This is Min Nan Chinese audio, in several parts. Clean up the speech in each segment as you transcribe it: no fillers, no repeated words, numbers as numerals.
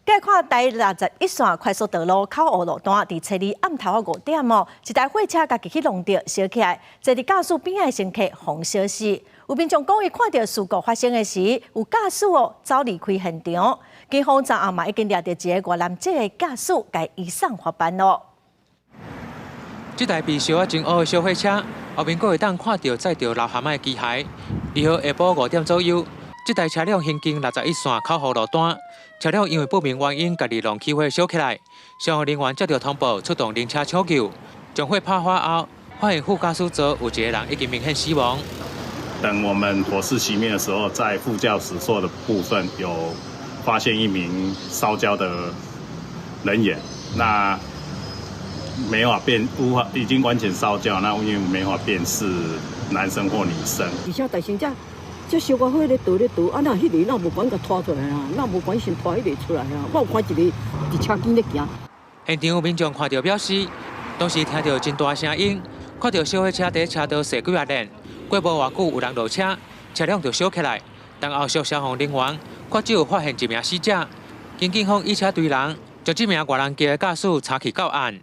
來看台61線快速道路口湖路段，佇初二暗頭仔5點哦，一台貨車共己去撞著燒起來，坐佇駕駛邊仔的乘客予燒死。有民眾講，伊看著事故發生的時，有駕駛哦走離開現場。警方昨暗嘛已經掠著一个越南籍的駕駛，共移送法辦囉。這台被燒啊真烏的小貨車，後面閣會當看著載著流蚶仔的機械。2號下晡5點左右，這台車輛行經61線口湖路段，車輛因為不明原因，共己弄起火燒起來。消防人員接到通報，出動靈車搶救，將火拍化後，發現副駕駛座有一個人已經明顯死亡。等我們火勢熄滅的時候，在副駕駛座的部分有發現一名燒焦的人員，那沒法辨，無法已經完全燒焦，那因為沒法辨識男生或女生。而且大聲這這燒個火咧倒咧倒，啊那彼個若無管共拖出來啊，若無管先拖彼个出來啊。我有看一個佇車間咧行。現場有民眾看著表示，當時聽著真大聲音，看著小貨車佇車道踅幾仔輪，過無偌久有人落車，車輛就燒起來。但後續消防人員卻只有發現一名死者，經警方以車追人，將這名越南籍的駕駛查去到案。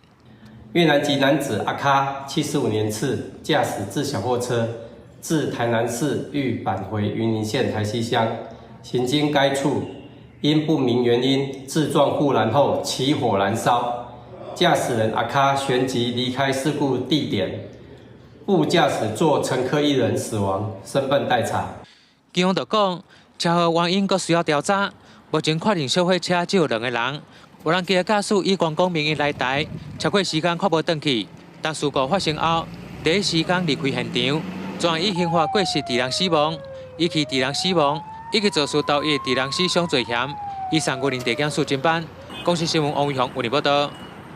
越南籍男子阿卡，75年次，駕駛自小貨車自台南市欲返回雲林縣台西鄉，行經該處，因不明原因自撞護欄後起火燃燒，駕駛人阿卡旋即離開事故地點，副駕駛座乘客一人死亡，身份待查。警方就講，車禍原因閣需要調查，目前確認小貨車只有兩個人。越南籍的駕駛以觀光名義來台，超過時間較無轉去。當事故發生後，第一時間離開現場，專以刑法過失致人死亡，遺棄致人死亡，以及肇事逃逸致人死傷罪嫌，移送雲林地檢署偵辦。公視新聞王偉雄，雲林報道。